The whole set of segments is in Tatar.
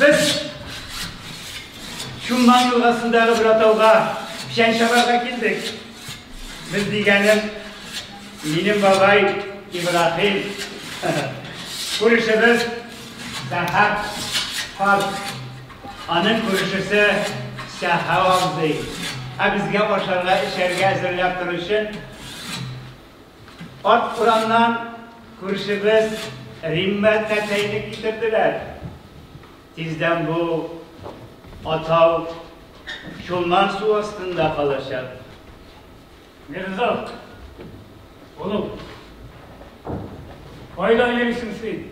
Без Чулман елгасындагы бер атауга печән чабарга килдек. Без дигәнем минем бабай Ибраһим. Күршебез Сәхәп карт. Аның күршесе Сәхәү абзый. Ә безгә ашарга, эчәргә әзерләп торучы Арт урамнан күршебез Римма тәтәйне китерделәр. Тиздән бу атау Чулман су астында калачак. Мирза, улым, кайда йөрисең син?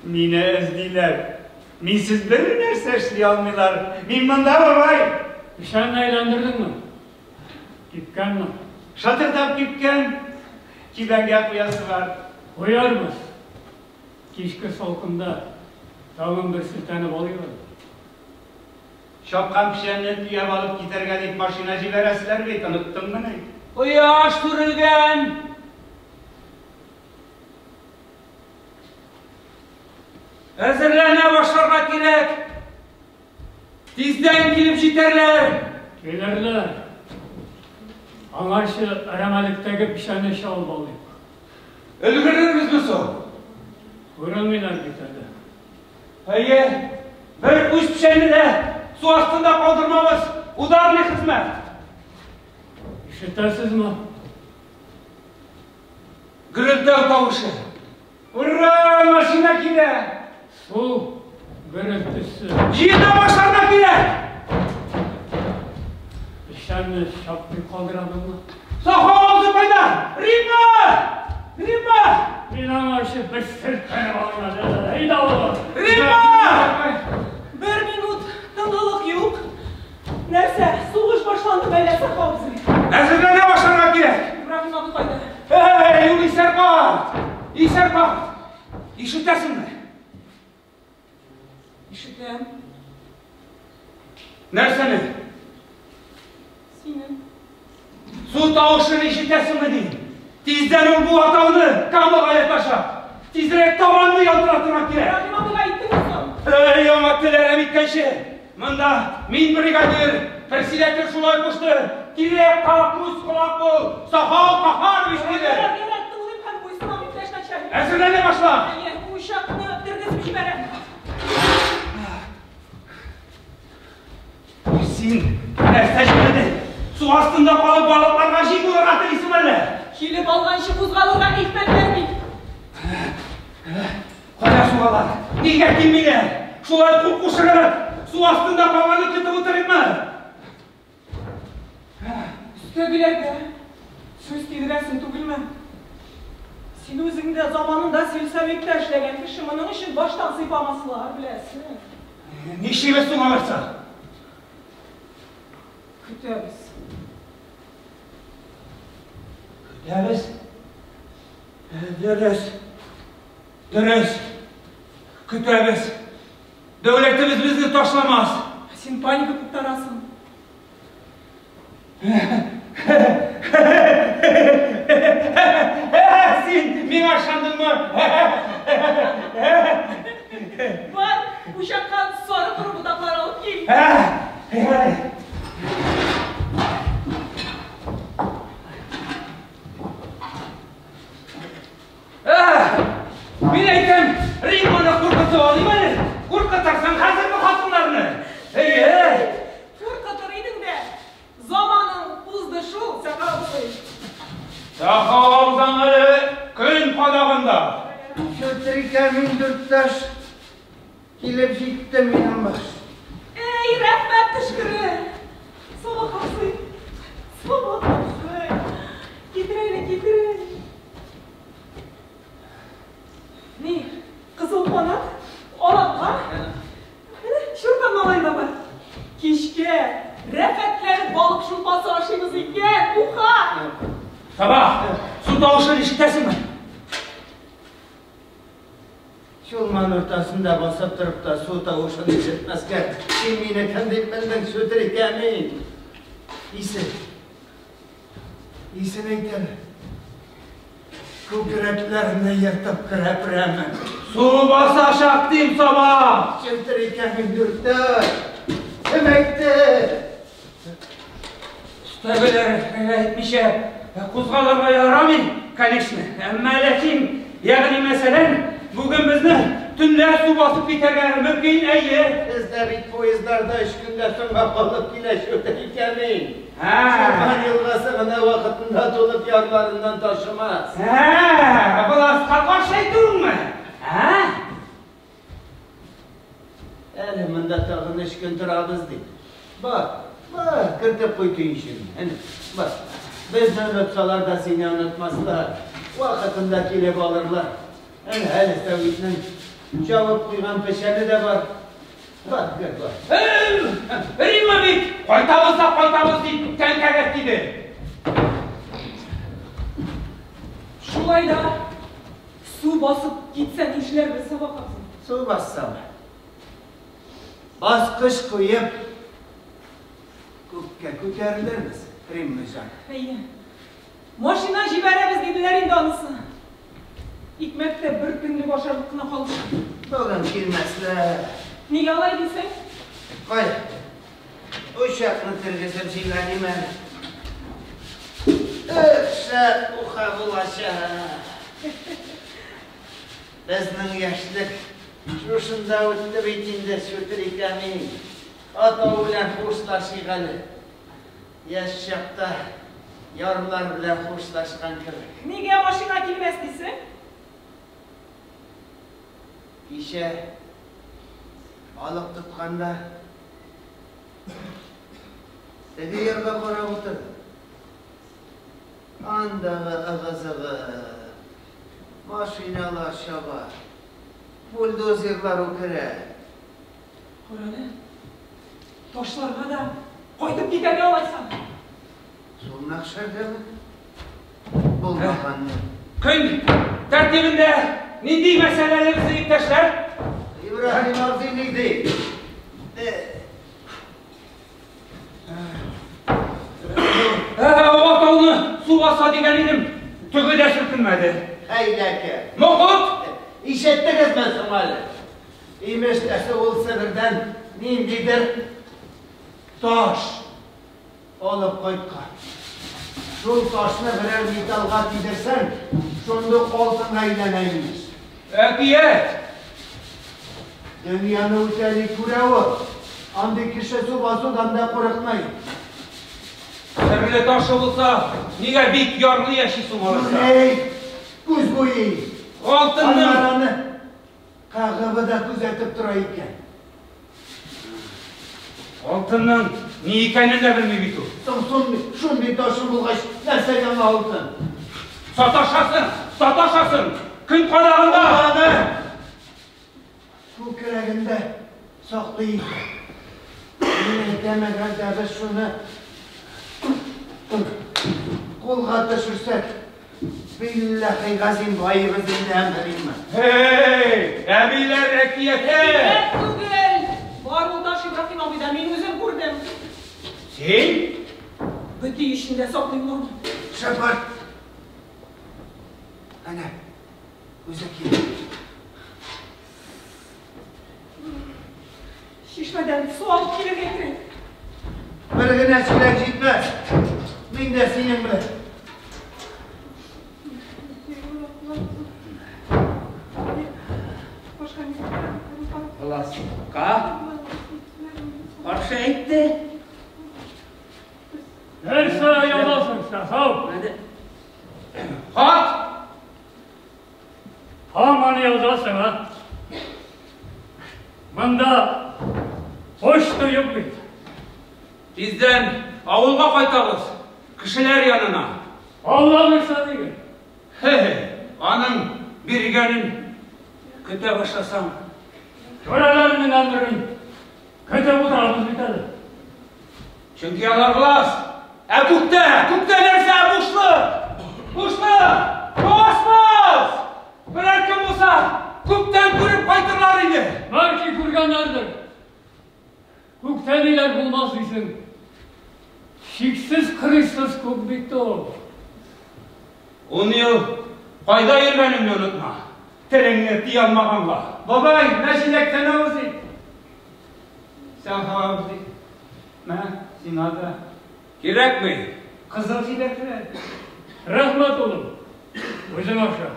Мине эзлиләр. Минсез бер нәрсә эшли алмыйлар. Мин монда, бабай! Печәнне әйләндердеңме? Кипкәнме? Шатырдап кипкән. Кибәнгә куясы бар. Куярбыз. Кичке салкында тагын бер селтәнеп алыйк әле. Чапкан печәнне төяп алып китәргә дип машина җибәрәселәр бит, оныттыңмыни? Кояш сүрелгән! Әзерләнә башларга кирәк! Тиздән килеп җитәрләр! Килерләр. Аңарчы әрәмәлектәге печәнне чабып алыйк. Өлгерербезме соң? Күренмиләр бит әле. Әйе, бер уч печәнне дә су астында калдырмабыз. Ударный хезмәт! Ишетәсезме? Гөрелдәү тавышы. Ура! Машина килә! Су гөрелтесе. Җыена башларга кирәк! Печәнне чапмый калдырабызмы? Сафа абзый кайда? Римма! Римма! Мин аңарчы бер селкенеп алыйм әле. Әйдә, улым! Римма! Бер минут тынгылык юк. Нәрсә, сугыш башланды мәллә, Сафа абзый? Әзерләнә башларга кирәк! Ибраһим абый кайда? Әй, ул исәр карт! Исәр карт! Ишетәсеңме? Ишетәм. Нәрсәне? Сине. Су тавышын ишетәсеңме дим? Тиздән ул бу атауны Камага ятачак. Тизрәк табанны ялтыратырга кирәк. Ибраһим абыйга әйттеңме соң? Әй, яңа тел әрәм иткәнче. Монда мин бригадир, председатель шулай кушты. Тизрәк кап, күз колак бул. Сахау Кахарович диде. Ярар, ярар, тыңлыйм һәм буйсынам, иптәш начальник. Әзерләнә башла. Әйе, учакны тергезеп җибәрәм. Син нәрсә җибәрдең? Су астында калып балыкларга җим булырга телисең әллә? Килеп алганчы кузгалырга әйтмәделәр бит. Кая сугалар? Нигә килмиләр? Шулай кул кушырып, су астында калганны көтеп утырыйкмы? Өстәгеләргә сүз тидерәсең түгелме? Син үзең дә заманында сельсоветта эшләгән кеше, моның өчен баштан сыйпамаслар, беләсең. Нишлибез соң алайса? Көтәбез. Көтәбез. Дөрес. Дөрес. Көтәбез. Дәүләтебез безне ташламас. Син паника куптарасың. Син миңа ышандыңмы? Бар, учакка сары коры ботаклар алып кил. Мин әйтәм, Римманы куркытып алыйм әле. Куркытырсың хәзер бу хатыннарны. Әйе. Куркытыр идең дә. Заманың узды шул, Саха абзый. Саха абзаң әле көн кадагында. Чүтрикә мин дүрттәш килеп җитте минем баш. Эй, рәхмәт төшкере. Сабах абзый. Сабах абзый. Китер әле, китер әле. Ни, кызыл канат, аланга. Менә чуртан малай да бар. Кичкә рәхәтләнеп балык шулпасы ашыйбыз икән. Уха! Сабах, су тавышын ишетәсеңме? Чулман уртасында басып торып та су тавышын ишетмәскә. Син мине кем дип белдең, Чүтрикә мин? Исен. Исен әйтәм. Күкрәкләрне ертып керә прәме. Су басачак дим, Сабах! Чүтрикә мин дүрттәш. Кем әйтте? Өстәгеләр әйтмичә кузгалырга ярамый, конечно. Әмма ләкин, ягъни мәсәлән, бүген безне төнлә су басып китәргә мөмкин, әйе. Бездә бит поездларда 3 көнгә соңга калып килә Чүтрикә мин. Ха. Чулман елгасы гына вакытында тулып ярларыннан ташымас. Ха, властька каршы әйтүеңме? Ха? Әле монда тагын 3 көн торабыз ди. Бар, бар, кертеп куй төенчегеңне. Әнә, бар. Безне онытсалар да сине онытмаслар. Вакытында килеп алырлар. Әнә, әле Сәвитнең чабып куйган печәне дә бар. Бар, кер, бар. Римма бит, кайтабыз да кайтабыз дип тәңкәгә тиде. Шулай да су басып китсә нишләрбез, Сабах абзый? Су бассам, баскыч куеп, күккә күтәрелербез, Римма җан. Әйе. Машина җибәрәбез диделәр инде анысы. Икмәк тә бер көнлек ашарлык кына калды. Бүген килмәсләр. Нигә алай дисең? Кай, учакны тергезеп җибәрим әле. Эх, шәп уха булачак. Безнең яшьлек шушында үтте бит инде, Чүтрикә мин. Атау белән хушлашыйк әле. Яшь чакта ярлар белән хушлашкан кебек. Нигә машина килмәс дисең? Кичә балык тотканда теге ярга карап утырдым. Андагы ыгы-зыгы, машиналар чаба, бульдозерлар үкерә. Карале, ташларга да кайтып китәргә алайсаң. Шул мәхшәрдәме? Булмаганны. Көн тәртибендә нинди мәсьәләләр безнең иптәшләр? Ибраһим абзый ни ди? Атауны су баса дигән идем, төге дә селкенмәде. Хәйләкәр. Мокыт! Ишеттегезме соң әле? Имеш, әсе ул Себердән ниндидер таш алып кайткан. Шул ташны берәр металлга тидерсәң, шундук алтынга әйләнә имеш. Әкият! Дөньяны үтәли күрә ул. Андый кеше су басудан да курыкмый. Серле ташы булса, нигә бик ярлы яши соң алайса? Эй, күз буйый. Алтынның Аннары аны КГБ да күзәтеп тора икән. Алтынның ни икәнен дә белми бит ул. Соң шундый ташы булгач, нәрсә яңа алтын? Саташасың, саташасың. Көн кадагында. Аны күкрәгендә саклый икән. Мин әйтәм, әгәр дә без шуны кулга төшерсәк, билләһи газим байыбыз инде, әмриме. Һей, әбиләр әкияте! Әкият түгел! Бар ул таш Ибраһим абыйда, мин үзем күрдем. Син? Бөти эчендә саклыйм аны. Шәпарт! Әнә, үзе килә. Чишмәдән су алып килергә кирәк. Бер генә чиләк җитмәс. Мин дә синең белән. Властька каршы әйтте. Нәрсә язасың, Сәхау? Хат! Һаман язасың, а? Монда почта юк бит. Тиздән авылга кайтабыз, кешеләр янына. Алла бирсә диген. Хе-хе, аның биргәнен көтә башласаң. Түрәләрнең әмерен көтеп утырабыз бит әле. Чөнки алар влас. Ә күктә, күктә нәрсә? Бушлык! Бушлык! Космос! Берәр кем булса, күптән күреп кайтырлар иде. Бәлки күргәннәрдер. Күктә ниләр булмас дисең. Шиксез, кырыйсыз күк бит ул. 10 ел кайда йөргәнеңне онытма. Телеңне тыя алмаганга. Бабай, мә чиләктән авыз ит. Сәхау абзый. Мә, сиңа да. Кирәкми. Кызыл җиләкләр. Рәхмәт, улым. Үзең аша.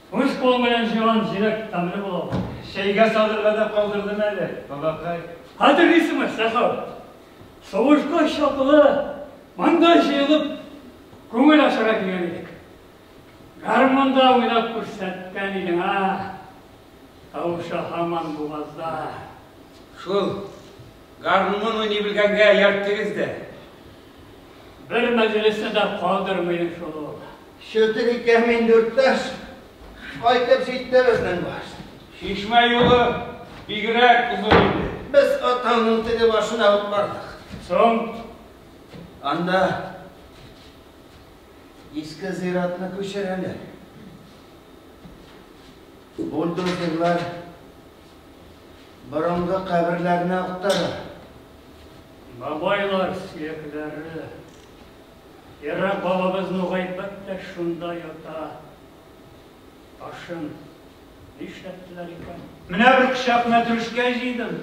Үз кулың белән җыйган җиләк тәмле була. Чәйгә салырга да калдырдым әле, бабакай. Хәтерлисеңме, Сәхау? Сугышка чаклы монда җыелып күңел ачарга килгән идек. Гармунда уйнап күрсәткән идең, а? Тавышы һаман бугазда. Шул гармун уйный белгәнгә иярттегез дә. Бер мәҗлесне дә калдырмый шул ул. Чөтер икән мин дүрттәш. Кайтып җитте безнең баш. Чишмә юлы бигрәк озын иде. Без атаңның теге башына ук бардык. Соң? Анда иске зиратны күчерәләр. Бульдозерлар борынгы каберләрне актара. Бабайлар сөякләре. Ерак бабабыз Нугайбәк тә шунда ята. Ташын нишләттеләр икән? Менә бер кочак мәтрүшкә җыйдым.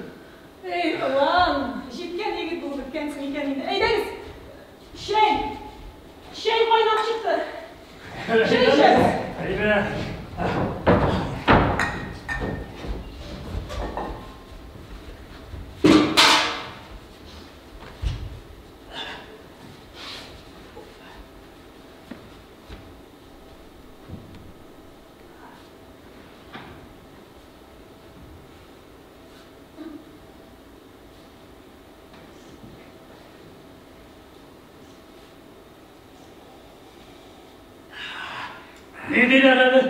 Эй, олан, җиткән егет булып беткәнсең икән инде. Әйдәгез, чәй! Чәй кайнап чыкты. Чәй эчәбез. Әйдә. Ни диләр әле?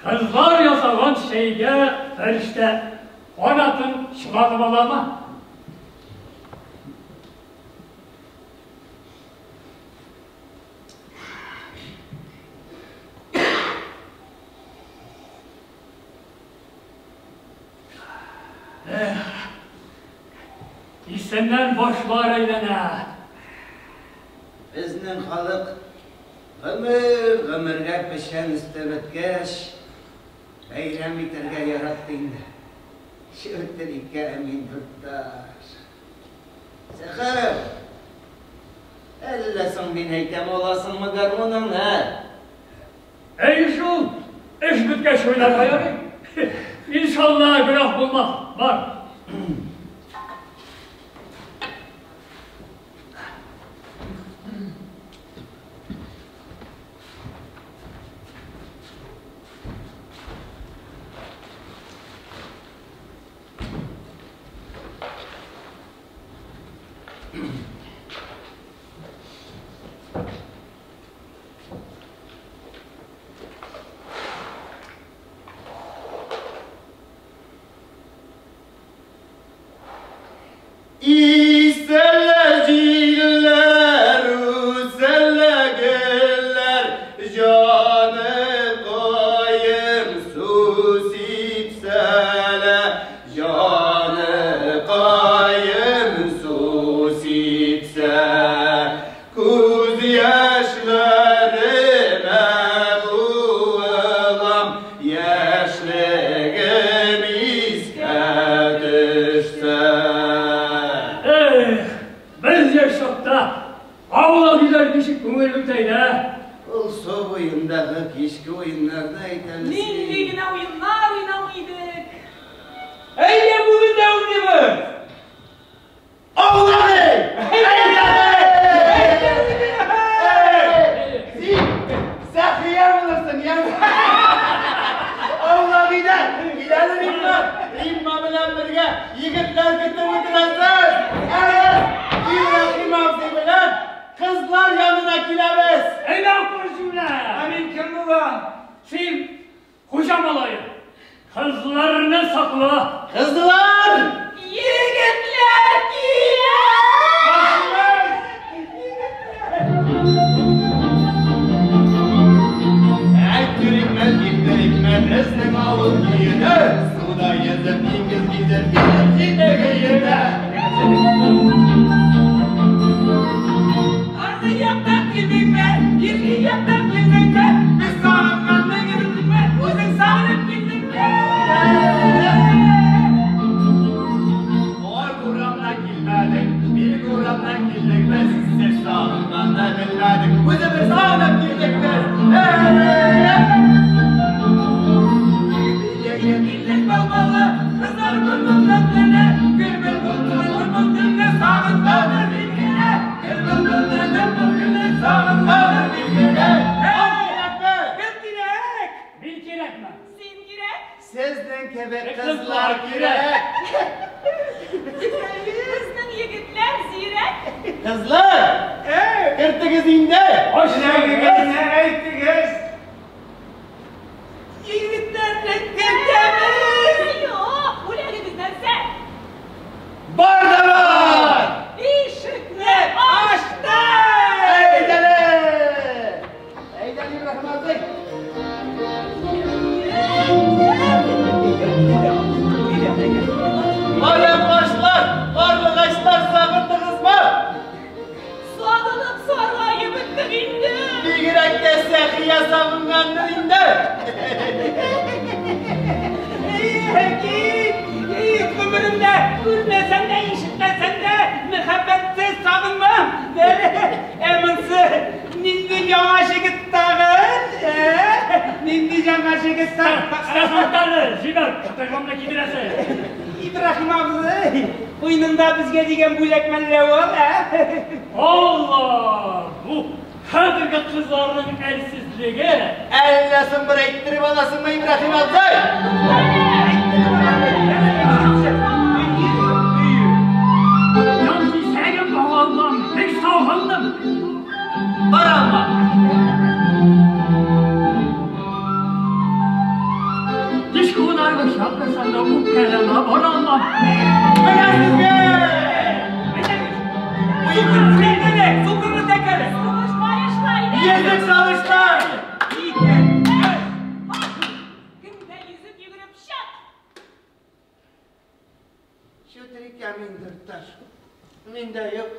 Кызлар ясаган чәйгә фәрештә канатын чылатып аламы? Эх, исемнән башлар әйләнә. Безнең халык гомер-гомергә печән өсте беткәч, бәйрәм итәргә яратты инде. Чөтер икән мин, дурташ. Сәхәп, әллә соң мин әйтәм аласыңмы гармуныңны? Әй шул, эш беткәч уйнарга ярый. Иншалла, гөнаһ булмас. Бар. көннәр ничек күңел үтә иде, ә? Ул су буендагы кичке уеннарны әйтәле син. Нинди генә уеннар уйнамый идек. Әйдә бүген дә уйныйбыз. Ауладый! Син Сәхия булырсың, яме? Ауладый да, киләле Римма. Римма белән бергә егетләр көтеп утырасыз. Әйе, Ибраһим абзый белән кызлар янына киләбез. Әйдә күрше белән. Ә мин кем булам? Син хуҗа малае. Кызларны сакла. Кызлар! Егетләр килә! Әйт, йөрикмә, китерикмә, безнең авыл көенә. Суда йөзеп, диңгез гизеп, килеп җиттек өенә. Аргы яктан килдеңме, ирге яктан килдеңме? Без сагынганны килдеңме? Үзең сагынып килдеңме? Ар урамнан килмәдек, бирге урамнан килдек без. Сез сагынганны белмәдек, үзебез сагынып килдек без. Килдек балбаллы, кызлар гөлбөлбөлне, гөлбөлбөлбөлбөлбөлне сагынганны билгеле. Гөлбөлбөлбөлбөлбөлне сагынганны билгеле. Кирәкме? Кем кирәк? Мин кирәкме? Син кирәк, Сезнең кебек кызлар кирәк. безнең егетләр зирәк. Кызлар, кертегез инде. Бүләгегезне әйтегез. Егетләрне кертәбез. Юк, бүләгегез нәрсә? Бар да бар. Ишекне ачты! Әйдәле! Әйдәле, Ибраһим абзый. Каян башлар, карлыгачлар сагындыгызмы? Сагынып саргаеп беттек инде. Бигрәк тә Сәхия сагынгандыр инде. Кит, кит, гомеремдә күрмәсәм дә, ишетмәсәм дә, мәхәббәтсез сагынмам. Ә монысы нинди яңа җегет тагын? Нинди яңа җегет тагын? Сәхәтләрне җибәр, катагымны кидерәсе. Ибраһим абзый, куенында безгә дигән бүләк мәллә ул, ә? Алла! Бу хәзерге кызларның әлсезлеге. Әллә соң бер әйттереп аласыңмы, Ибраһим абзый? Җанкисәгем багалмам, бик сагындым. Бара алма. Кичке кунарга чакырсаң да үпкәләмә, бара алмам. Менә сезгә! Сукыр тәкәле, сукыр тәкәле. Сугышма ешлай. Йөзек салышлар! Кемдә йөзеп йөгереп чык. Шүтрикә мин дурташ. Миндә юк.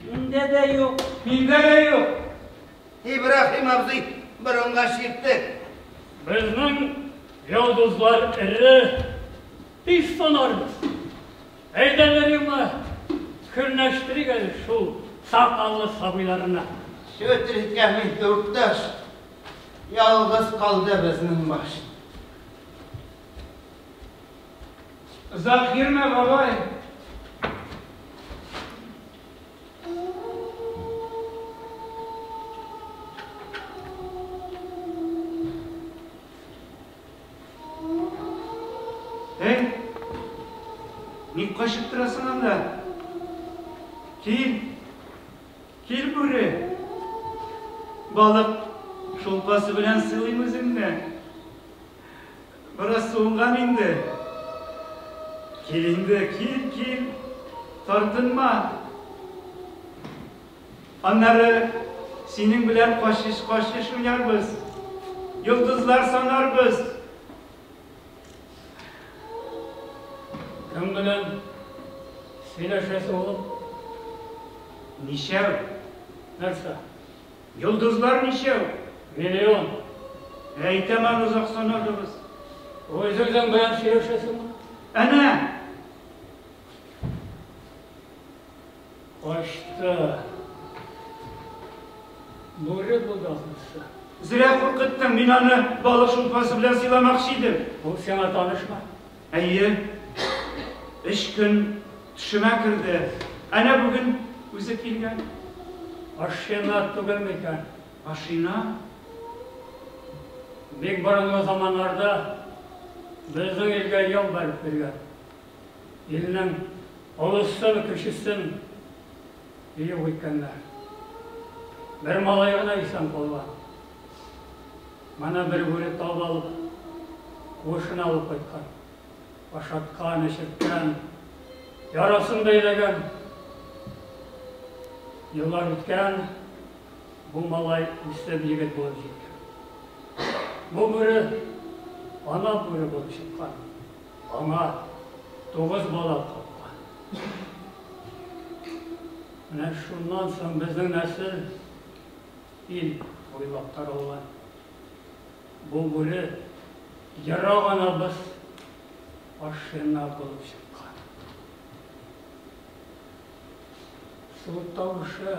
Миндә дә юк. Миндә дә юк. Ибраһим абзый борынга чиртте. Безнең йолдызлар эре, тиз санарбыз. Әйдәле, Римма, көнләштерик әле шул сакаллы сабыйларны. Шүтрикә мин дурташ. Ялгыз калды безнең баш. Озак йөрмә, бабай. Эй, ник качып торасың анда? Кил, кил, бүре. Балык шулпасы белән сыйлыйм үзеңне. Бераз суынган инде. Кил инде, кил, кил. Тартынма. Аннары синең белән качыш-качыш уйнарбыз. Йолдызлар санарбыз. Кем белән сөйләшәсең, улым? Ничәү? Нәрсә? Йолдызлар ничәү? Миллион. Әйтәм аны озак санадыгыз. Үз-үзең белән сөйләшәсеңме? Әнә, Качты. Бүре булды ахрысы. Зря куркыттың, мин аны балык шулпасы белән сыйламакчы идем. Ул сиңа танышмы? Әйе. 3 көн төшемә керде. Әнә бүген үзе килгән. Ашина түгел микән? Ашина? Бик борынгы заманнарда безнең илгә яу бәреп килгән. Илнең олысын, кечесен юк иткәннәр. Бер малай гына исән калган. Моны бер бүре табып алып, куышына алып кайткан. Ашаткан, эчерткән, ярасын бәйләгән. Еллар үткән, бу малай үсеп егет булып җиткән. Бу бүре ана бүре булып чыккан. Аңа 9 бала тапкан. Менә шуннан соң безнең нәсел ил буйлап таралган. Бу бүре ерак анабыз Ашина булып чыккан. Су тавышы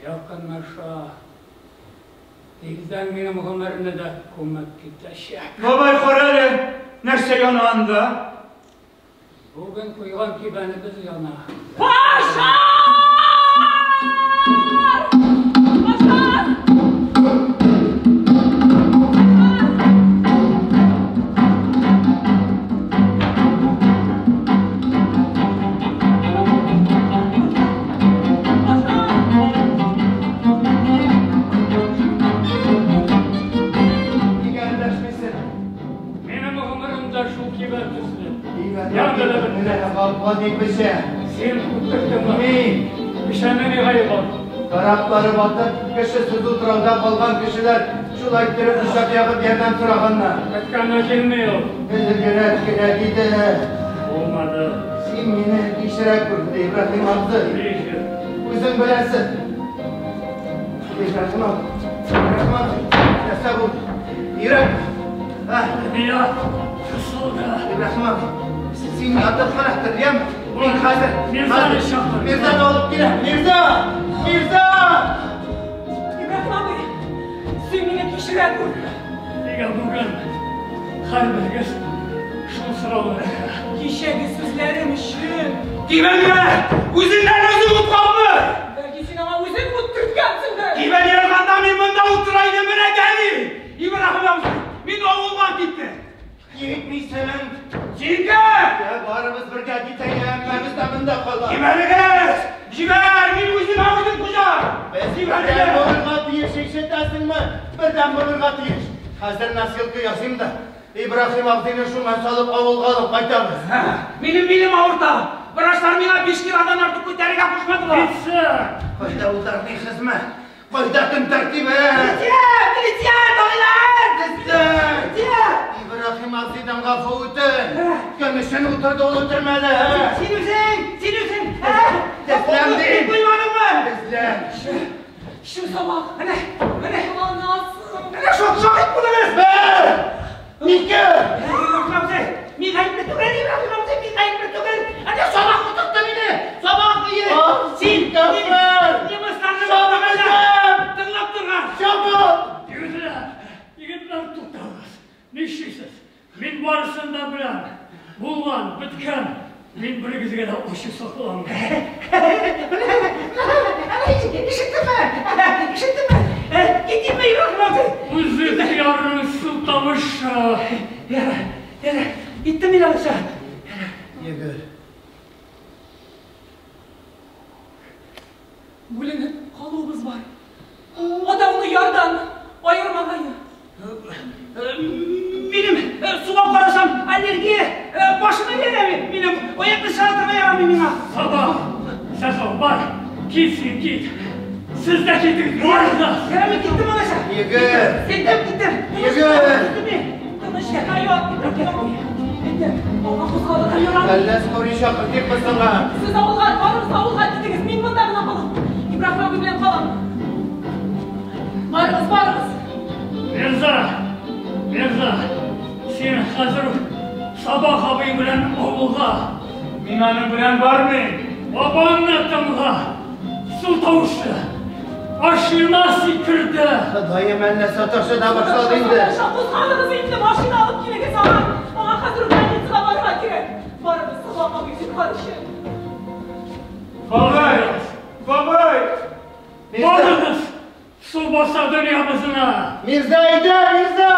якынлаша. Тиздән минем гомерне дә күмеп китәчәк. Бабай, кара әле, нәрсә яна анда? Бүген куйган кибәнебез яна. Пожар! Пожар! Нигә эндәшмисең? Минем гомерем дә шул кибән төсле. Янды да бетте. Капка дип пешә. Син үтерттеңме? Мин. Пешәне ни гаеп бар? Кораблары батып, кешесез утрауда калган кешеләр шулай иттереп учак ягып ярдәм сораганнар. Көткәнне килми ул. Элегрәк кирәк иде. Булмады. Син мине кичерә күр, Ибраһим абзый. Ничек? Үзең беләсең. Ибраһим абзый, Ибраһим абзый, нәрсә булды? Йөрәк. Миңа кысылды. Ибраһим абзый, син ятып кына тор, яме? Мин хәзер. Мирзаны чакыр. Мирзаны алып киләм. Мирза! Мирза! Ибраһим абый, син мине кичерә күр. Нигә бүген һәрберегез шул сорауны бирә? Кичәге сүзләрем өчен. Кибәнгә! Үзеннән үзе ут капмы! Бәлки син аңа үзең ут төрткәнсеңдер? Кибән ярганда мин монда утыра идем, менә дәлил! Ибраһим абзый, мин авылга киттем. Китмисең. Синеке! Я, барыбыз бергә китәйек, әммәбез дә монда кала. Җибәрегез! Җибәр! Мин үземә үзем хуҗа! Без Җибәрегез! бердәм булырга тиеш, ишетәсеңме? Бердәм булырга тиеш. Хәзер носилка ясыйм да, Ибраһим абзыйны шуңа салып авылга алып кайтабыз. Минем билем авырта. Врачлар миңа 5 килодан артык күтәрергә кушмадылар. Китсен! Кайда ударный хезмәт? Кайда көн тәртибе? Милиция! Милиция! Тагыйлар! Бездән! Милиция! Ибраһим абзыйдан гафу үтен. Кем өчен утырды ул үтермәде? Син үзең! Син үзең! Тәсләм дим. Куймадыңмы? Бездән! Шу сабак. Менә, менә. Анасы. Менә шул шаһит булыгыз! Бер! Ике! Ибраһим абзый, мин гаепле түгел, Ибраһим абзый, мин гаепле түгел. Әнә сабак утыртты мине. Сабак ие. Ах, Син кафир! Немецларны Чабып мактаганда өзәм! тыңлап торган. Чабып! Егетләр, егетләр, туктагыз. Нишлисез? Мин барысын да беләм. Булган, беткән. Мин берегезгә дә ачу сакламыйм. Ишеттеңме? Ишеттеңме? Китимме, Ибраһим абзый? Үзе ярың су тавышы. Яра, яра, киттем мин алайса. Егер. Бүленеп калуыбыз бар. Атаңны ярдан аермагае. Минем суга карасам аллергия, башым әйләнә минем. Аякны чыгартырга ярамый миңа. Сабак, Сәсау, бар. Кит син, кит. Сез дә китегез, барыгыз да. Яра, мин киттем алайса. Егер. Киттем, киттем. Егер. Киттем мин. Тыныч кына ят, Ибраһим абый. Киттем. Алга кузгалырга ярамый. Әллә скорый чакыртыйкмы сиңа? Сез авылга, барыгыз авылга китегез. Мин монда гына калам. Ибраһим абый белән калам. Барыгыз, барыгыз. Мирза, Мирза, син хәзер үк Сабах абый белән авылга. Мин аның белән бармыйм. Бабаңны тыңла. Су тавышы. Машина сикерде. Ходаем, әллә саташа да башлады инде. Саташа, кузгалыгыз инде, машина алып килегез аңа. Аңа хәзер больницага барырга кирәк. Барыгыз, Сабан абый, зинһар өчен. Бабай! Бабай! Барыгыз! Су баса дөньябызны! Мирза, әйдә, Мирза!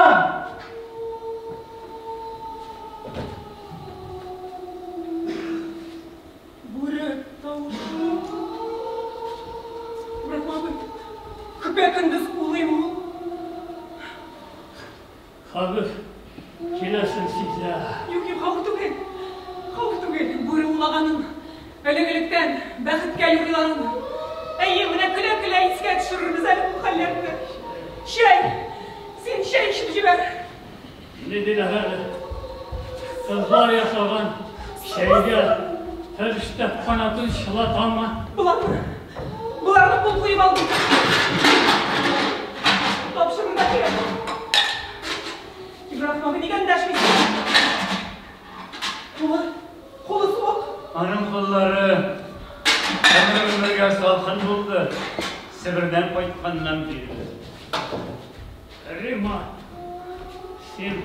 Бүре тавышы. Ибраһим абый, көпә-көндез улыймы ул? Хәвеф киләсен сизә. Юк, юк, хәвеф түгел. Хәвеф түгел. Бүре улаганын элек-электән бәхеткә юрыйлар аны. Әйе, менә көлә-көлә искә төшерербез әле бу хәлләрне. Чәй! Син чәй эчеп җибәр. Ни диләр әле? Кызлар ясаган чәйгә фәрештә канатын чылатамы? Боларны, боларны кул куеп алдым. Тапшырырга кирәк. Ибраһим абый, нигә эндәшмисең? Кулы, кулы суык. Аның куллары гомер-гомергә салкын булды, Себердән кайтканнан бирле. Римма, син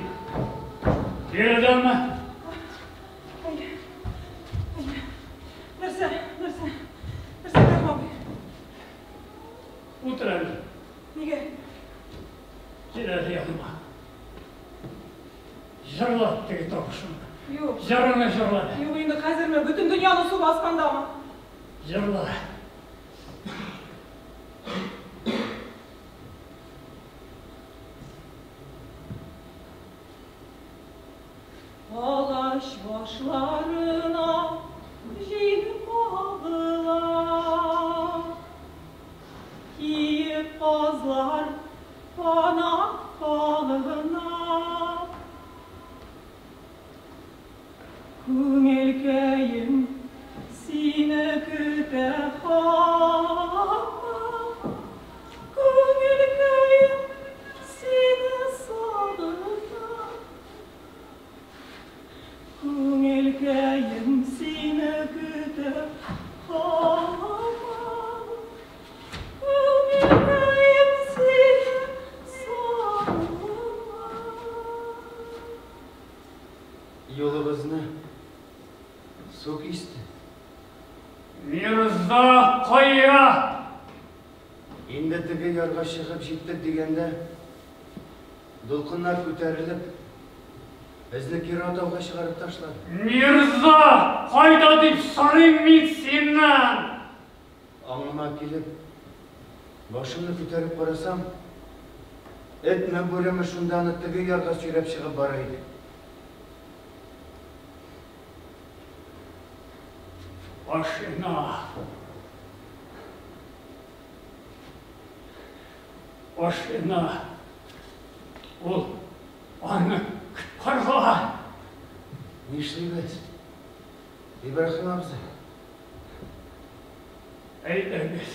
биредәме? Әйе, әйе. Нәрсә, нәрсә, нәрсә, Ибраһим абый? Утыр әле. Нигә? Кил әле яныма. Җырла теге тавышыңны. Юк. Җырыңны җырла. Юк инде хәзерме? Бөтен дөньяны су баскандамы? Җырла. Агач башларына җил кагыла. Киек казлар канат кагына. Күңелкәем сине көтә һаман. Күңелкәем сине сагына. Күңелкәем сине көтә һаман. Күңелкәем сине сагына. Юлыбызны су кисте. Мирза кая? Инде теге ярга чыгып җиттек дигәндә, дулкыннар күтәрелеп, безне кире атауга чыгарып ташлады. Мирза кайда дип сорыйм мин синнән? Аңыма килеп, башымны күтәреп карасам, этме, бүреме шунда аны теге ярга сөйрәп чыгып бара иде. Машина. Машина. Ул аны коткарган. Нишлибез? Ибраһим абзый. Әйдәгез.